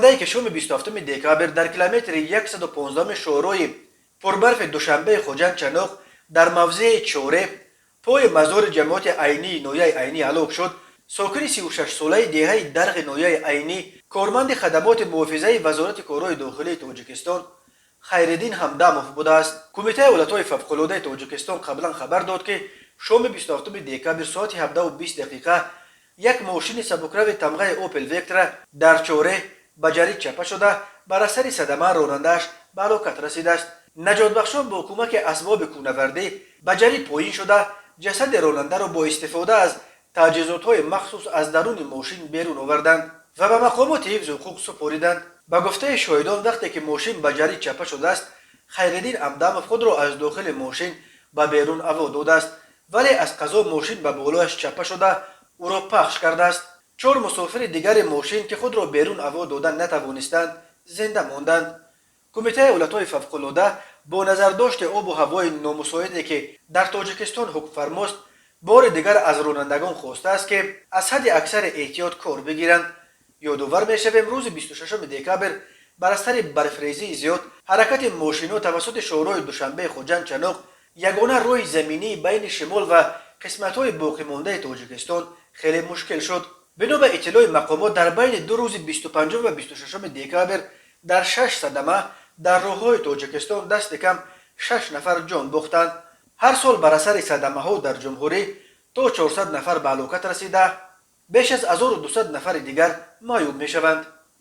Ронандае, ки шоми 27 декабр дар километри 115 шоҳроҳи пурбарфи Душанбеи Хуҷанд Чаноқ дар мавзеи Чоре, пои мазори ҷамоати Айнии ноҳияи Айнӣ ҳалок шуд, сокини 36-солаи деҳаи Дарғи ноҳияи Айнӣ, корманди хадамоти муҳофизаи Вазорати корҳои дохилии Тоҷикистон Хайриддин Ҳамдамов будааст. Кумитаи ҳолатҳои фавқулодаи Тоҷикистон қаблан хабар дод, ки шоми 27 декабр соати 17:20 дақиқа як мошини сабукрави тамғаи Опел Вектра дар Чоре ба ҷарид чапа шуда, бар асари садама ронандааш ба ҳалокат расидааст. Наҷотбахшон бо кӯмаки асбоби кӯнавардӣ ба ҷарид поин шуда, ҷасади ронандаро бо истифода аз таҷҳизотҳои махсус аз даруни мошин берун оварданд ва ба мақомоти ҳифзи ҳуқуқ супориданд. Ба гуфтаи шоҳидон, вақте ки мошин ба ҷарид чапа шудааст, Хайриддин Ҳамдамов худро аз дохили мошин ба берун аво додааст, вале аз қазо мошин ба болояш чапа шуда, ӯро пахш кардааст. Чор мусофири дигари мошин, ки худро берун аво дода натавонистанд, зинда монданд. Кумитаи ҳолатҳои фавқулода бо назардошти обу ҳавои номусоиде, ки дар Тоҷикистон ҳукмфармост, бори дигар аз ронандагон хостааст, ки аз ҳадди аксари эҳтиёт кор бигиранд. Ёдовар мешавем, рӯзи 26 декабр бар асари барфрезии зиёд ҳаракати мошинҳо тавассути шоҳроҳи Душанбеи Хуҷанд Чаноқ, ягона роҳи заминии байни шимол ва қисматҳои боқимондаи Тоҷикистон, хеле мушкил шуд. Бино ба иттилои мақомот, дар байни ду рӯзи 25 ва 26 декабр дар шаш садама дар роҳҳои Тоҷикистон дасти кам шаш нафар ҷон бохтанд. Ҳар сол бар асари садамаҳо дар ҷумҳурӣ то 400 нафар ба ҳалокат расида, беш аз 1200 нафари дигар маъюб мешаванд.